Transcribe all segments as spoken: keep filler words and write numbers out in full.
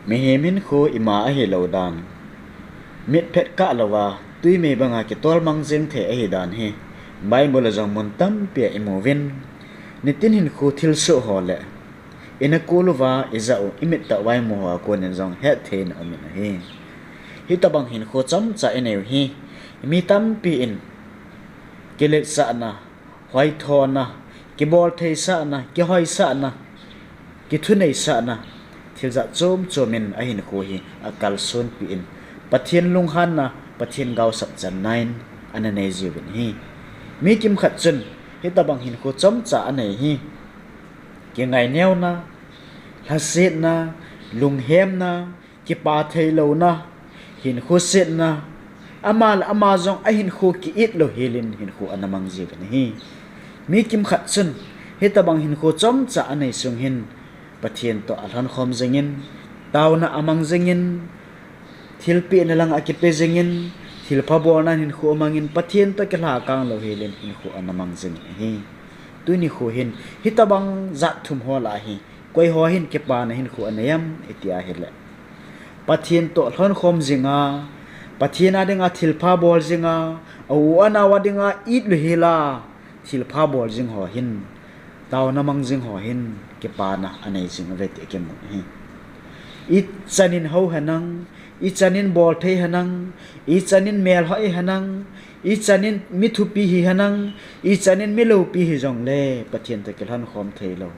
Mihem hinkho ima ahilou dan, mitphet kah louva, tui mei banga kitol mang jing thei ahi dan hi Bible a jong mun tampi a imuvin. Nitin hinkho thilsoh ho le, ina kol uva ijah u, imit tah uva imu ho a konin jong hetthei na umin ahi. Hitobang hinkho chomcha inei u hi, mi tampi in kiletsahna, hoithona, kiboltheisahna, kihoisahna, kithuneisahna, thil jat chom chom in ahinkho hi akalsonpeh in, Pathen lunghanna, Pathen gaosap channa in ana nei jiuvin ahi. Mi kimkhat chun hitobang hinkho chomcha anei hi, kingaineo na, lhasetna, lunghemna, kipa theilouna, hinkho setna, ama le ama jong ahinkho ki-it lou helin hinkho ana mang jiuvin ahi. Mi kimkhat chun hitobang hinkho chomcha anei sung hin Pathen toh alhonkhom jingin, taona amang jingin, thilpehna lang akipe jingin, thilpha bolnan hinkho amangin, Pathen toh kilhakang lou helin hinkho ana mang jingin ahi. Tuni nikho hin hitobang jat thum ho lah a hi koiho hin kipana hinkho anei em iti ahile, Pathen toh lhonkhom jinga, Pathen a dinga thilpha bol jinga, a u anao a dinga it lou hela thilpha bol jing ho hin, taona mang jing ho hin kipana anei jing uve ti akimun ahi. Ichanin hou henlang, ichanin bolthei henlang, ichanin melhoi henlang, ichanin mi thupi hi henlang, ichanin mi loupi hijongle Pathen toh kilhonkhom theilou,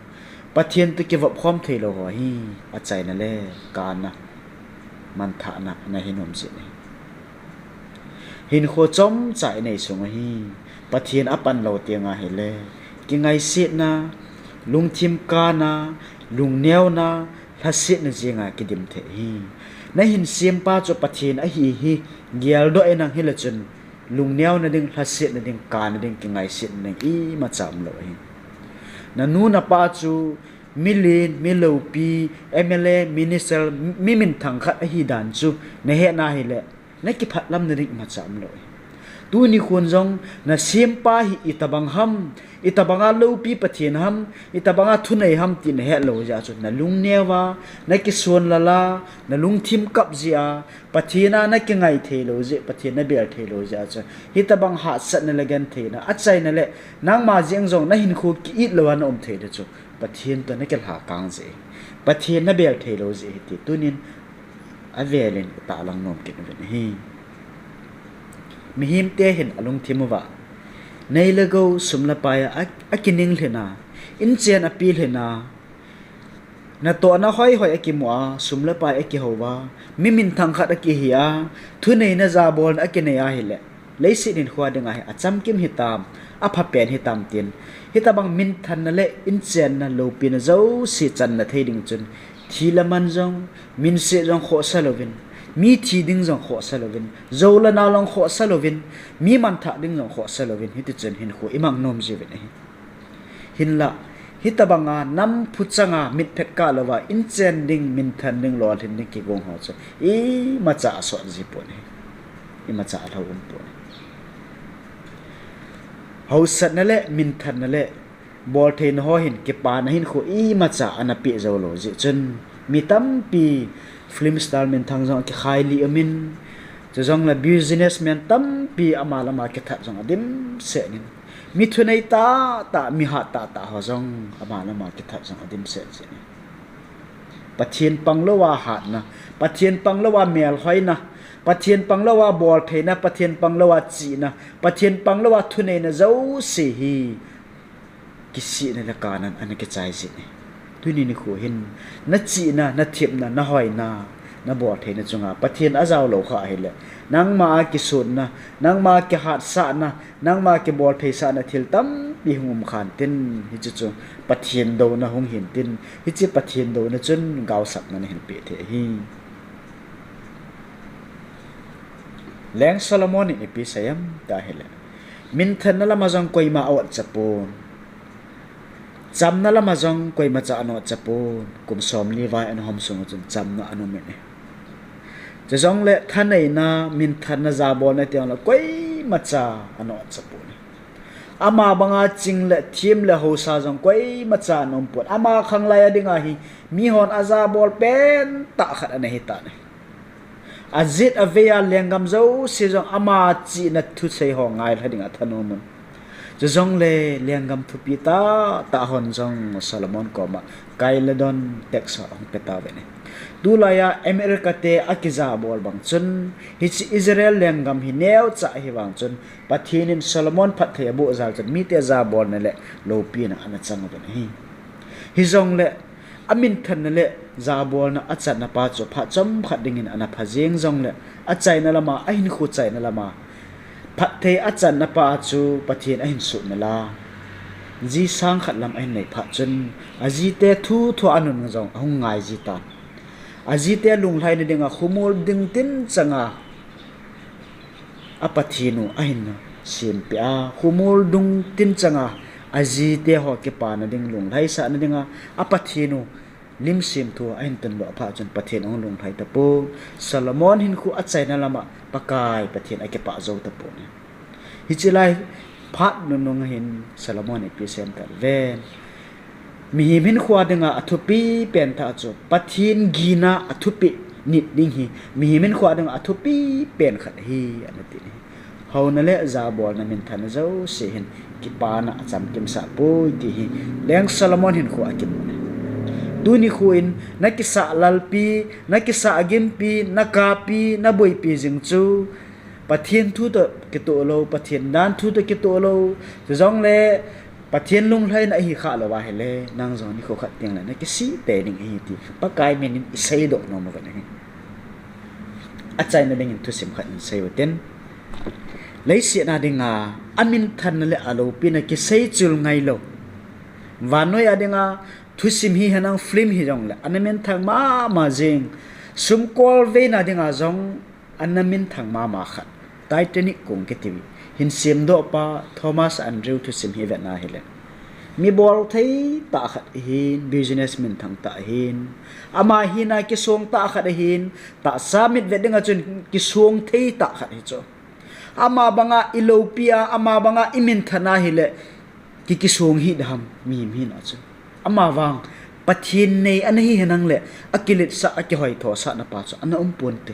Pathen toh kivopkhom theilou ho hi achaina le kana, manthahna ana hinom jin ahi. Hinkho chomcha inei sunga hi Pathen apan lou teng ahile, kingaisetna, lungthim kana, lungneona, lhasetna jenga kidim thei ahi. Nahin sempa chu Pathen ahi hi geldoh inlang hile chun, lungneona ding, lhasetna ding, kana ding, kingaisetna ding imacha umlou ahi. Nanu napa chu milen, mi loupi, M L A, minister, mi minthang khat ahi dan chu nahetna hile, nakiphatlamna ding imacha umlou ahi. Tuni khon jong nasempa hi itobang ham, itobanga loupi Pathen ham, itobanga thunei ham ti nahet lou jeh a chu, nalungneo a, nakisonlal a, nalungthim kap jeh a, Pathen a nakingai theilou jeh, Pathen nabel theilou jeh a chu, hitobang hahsatna le gentheina achaina le, nangma jeng jong nahinkho ki-it louva naum thei le chu, Pathen toh nakilhakang jeh, Pathen nabel theilou jeh ahi ti tunin avelin itahlang nom kit uvin ahi. Mihemte hin alungthim uva, nei le gou, sum le pai a, a, akining lhina, inchen api lhina, natohna hoihoi akimu a, sum le pai akihouva, mi minthang khat akihi a, thuneina jabolna akinei ahile, leiset hinkhoa dinga hi achamkim hitam, aphapen hitam tin, hitobang minthanna le inchenna loupina jouse channa thei ding chun, thi le man jong, minse jong khohsa louvin, mi thi ding jong khohsa louvin, jou le nao jong khohsa louvin, mi manthah ding jong khohsa louvin, hitichun hinkho imang nom jiuvin ahi. Hinla, hitobanga namphu changa mitphet kah louva inchen ding, minthan ding, lolhin ding kigong ho chu imacha asot ji pon ahi. Imacha alhou um pon ahi. Haosatna le minthanna le boltheina ho hin kipana hinkho imacha ana peh joulou jeh chun, mi tampi film star minthang jong akikhai lih umin, chujongle businessman tampi ama le ama kithat jong adimset in, mi thunei tahtah, mi hat tahtah ho jong ama le ama kithat jong adimset jin ahi. Pathen pang louva hatna, Pathen pang louva melhoina, Pathen pang louva boltheina, Pathen pang louva chihna, Pathen pang louva thuneina jouse hi kisihna le kanan ana kichai jin ahi. Tuni nikho hin, nachihna, nathepna, nahoina, naboltheina chunga Pathen ajao lou kha ahile, nangma a kisonna, nangma a kihatsahna, nangma a kiboltheisahna thil tampi hung um khan tin, hiche chu Pathen douna hung hin tin, hiche Pathen douna chun gaosapna nahin peh thei ahi. Leng Solomon in ipi asei em tia ahile, minthanna lama jong koima a-otcha pon, chamna lama jong koimacha ana-otcha pon. Kum somli vai ana hom sunga chun chamna ana um in ahi. Chujongle thaneina, minthanna, jabolna tiang le koimacha ana-otcha pon ahi. Ama banga ching le thim le hausa jong koima cha ana um pon. Ama khanglai a dinga hi mihon ajabol pentah khat ana hitan ahi. Ajet avei a lenggam jouse jong ama chihna thusei ho ngailha dinga thanom un. Chujongle lenggam thupi tahtah hon jong Solomon koma kaileh don text ahung pe tauvin ahi. Tulai a America te akijabol bang chun, hiche Israel lenggam hi neocha ahi vang chun, Pathen in Solomon phatthei aboh jal chun mite jabolna le loupina ana chang uvin ahi. Hijongle aminthanna le jabolna achanna pa chu phat chomkhat dingin ana pha jeng jongle, achaina lama, ahinkho chaina lama phatthei achanna pa chu Pathen ahin suhmil a, ji sang khat lam ahin nei phat chun, ajite thuthu anun jong ahung ngai jitan. Ajite lunglhaina dinga khomol dung tin changa a Pathen u ahin sempeh a, khomol dung tin changa ajite ho kipana ding, lunglhaisahna dinga a Pathen u lim semthu ahin tundoh phat chun Pathen ahung lunglhai tapon, Solomon hinkho achaina lama Pakai Pathen akipah jou tapon ahi. Hiche lai phat nunung hin Solomon ipi asei em tia le, mihem hinkho dinga athupi pen tah chu Pathen gina athupeh nit ding hi mihem hinkho dinga athupi pen khat ahi, ana tin ahi. Houna le jabolna minthanna jouse hin kipana achamkimsah poi ti hi Leng Solomon hinkho akimun ahi. Tuni nikho in nakisah lalpi, nakisah gimpi, nakapi, naboipi jing chu Pathen thu toh kitoh lou, Pathen dan thu toh kitoh lou, chujongle Pathen lunglhaina ahi khah lou ahile, nang jong nikho khat tengle nakisih tei ding ahi ti Pakai min in iseidoh nom uvin ahi. Achaina dingin thusim khat isei utin. Leiset a dinga aminthanna le aloupina kisei chul ngailou, vannoi a dinga thusim hihen lang film hijongle ana minthang mama jing, sumkolveina dinga jong ana minthang mama khat, Titanic kong kiti hi hin semdoh pa Thomas Andrew thusim hi ivet na hile, mi bolthei tah khat ahin, business minthang tah ahin, ama hina kisong tah khat ahin, tahsa mitvet dinga chun kisong thei tah khat ahi chu. Ama banga iloupi a, ama banga iminthan ahile, ki kisong hih ding ham mihem hina chu. Ama vang Pathen nei ana hihen lang le, akiletsah, akihoithosahna pa chu ana um ponte.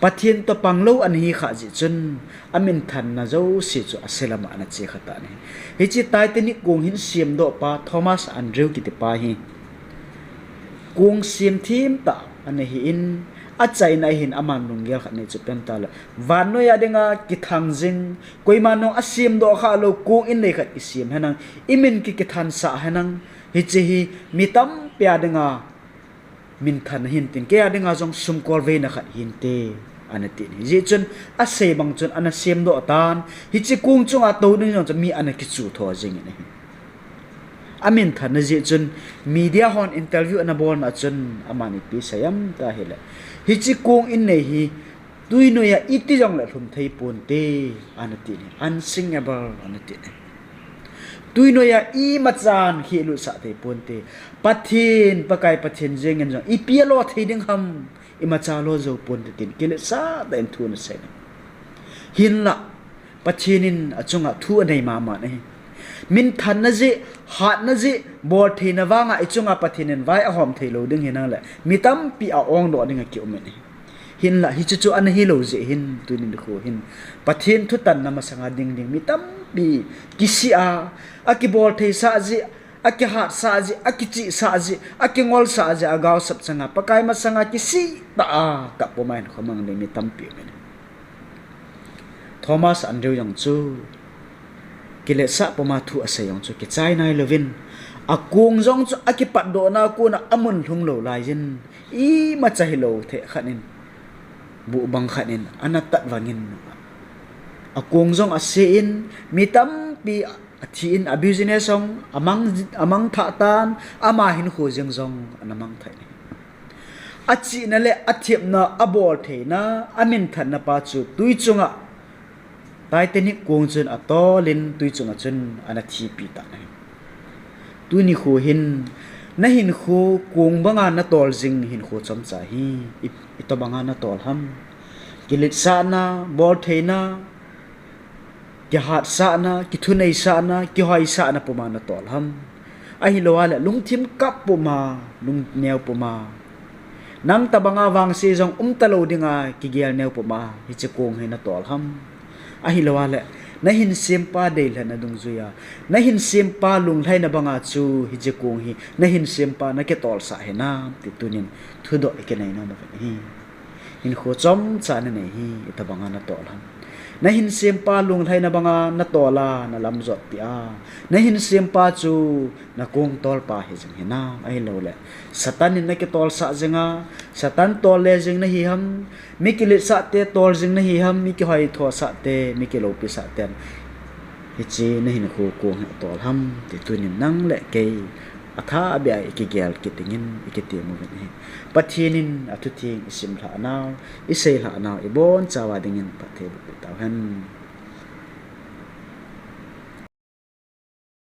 Pathen toh panglou ana hi khah jeh chun, aminthanna jouse chu ase lama ana che khatan ahi. Hiche Titanic kong hin semdoh pa Thomas Andrew kiti pa hi kong semthem tah ana hin, achaina ahin aman lunggel khat anei chu pen tale, vannoi a dinga kithang jing, koiman jong asemdoh khah lou kong innei khat kisem henlang, imin ki kithansah henlang, hiche hi mi tampi a dinga minthan ahin tin, kei a dinga jong sumkolveina khat hinte, ana tin ahi. Hijeh chun asei bang chun ana semdoh tan, hiche kong chunga tou ding jong chun mi ana kichu tho jingin ahi. Aminthanna jeh chun media hon interview ana bolna chun aman ipi asei em tia hile, hiche kong innei hi twinoi a iti jongle lhum thei ponte, ana tin ahi, unsinkable ana tin ahi. Twinoi a imachan khelutsah thei ponte. Pathen, Pakai Pathen jengin jong ipi alo thei ding ham, imacha lo jou ponte tin kiletsah tah in thu ana sei ahi. Hinlah Pathen in achunga thu anei mama ahi. Minthanna jeh, hatna jeh, boltheina vanga ichunga Pathen in vai ahom thei lou ding hinangle, mi tampi a-ongdoh dinga kium in ahi. Hinlah hiche chu ana hilou jeh hin, tuni nikho hin Pathen thutanna masanga ding ding mi tampi kisih a, akiboltheisah jeh, akihatsah jeh, akichihsah jeh, akingolsah jeh, agaosap changa Pakai masanga kisih tah a kap puma hinkho mang ding mi tampi um in ahi. Thomas Andrew jong chu kiletsah puma thu asei jong chu kichai nailouvin, akong jong chu akipatdohna a kona amun lhung lou laiyin, imacha hilou thei khat in, buh bang khat in ana tat vangin, akong jong ase in, mi tampi athi in, a business jong amang, amangthah tan, ama hinkho jeng jong ana mangthah in ahi. Achihna le athepna, aboltheina, aminthanna pa chu twi chunga, Titanic kong chun atolin twi chunga chun ana thipi tan ahi. Tuni nikho hin nahinkho kong banga natol jing hinkho chomcha hi i, itobanga natol ham? Kiletsahna, boltheina, kihatsahna, kithuneisahna, kihoisahna puma natol ham? Ahilou le lungthim kap puma, lungneo puma, nang tabanga vangse jong umtalou dinga kigel neo puma hiche kong hi natol ham? Ahilou le nahin sempa deilhenna dungjuiya, nahin sempa lunglhaina banga chu hiche kong hi nahin sempa nakitolsah hinam ti tunin thudoh ikinei nom uvin ahi. Hinkho chomcha nanei hi itobanga natol ham? Nahin sempa lunglhaina banga natol a, nalamjotpi a, nahin sempa chu nakong tolpa hijing hinam? Ahilou le Satan in nakitolsah jinga, Satan tolle jing nahi ham? Mi kiletsahte tol jing nahi ham? Mi kihoithosahte, mi kiloupisahte hiche nahinkho kong hi atol ham ti tunin nang le kei athahbeh a ikigel kit dingin ikitem uvin ahi. Pathen in athutheng isimlhah nau, iseilhah nau ibonchauva dingin phatthei bohpeh tauhen.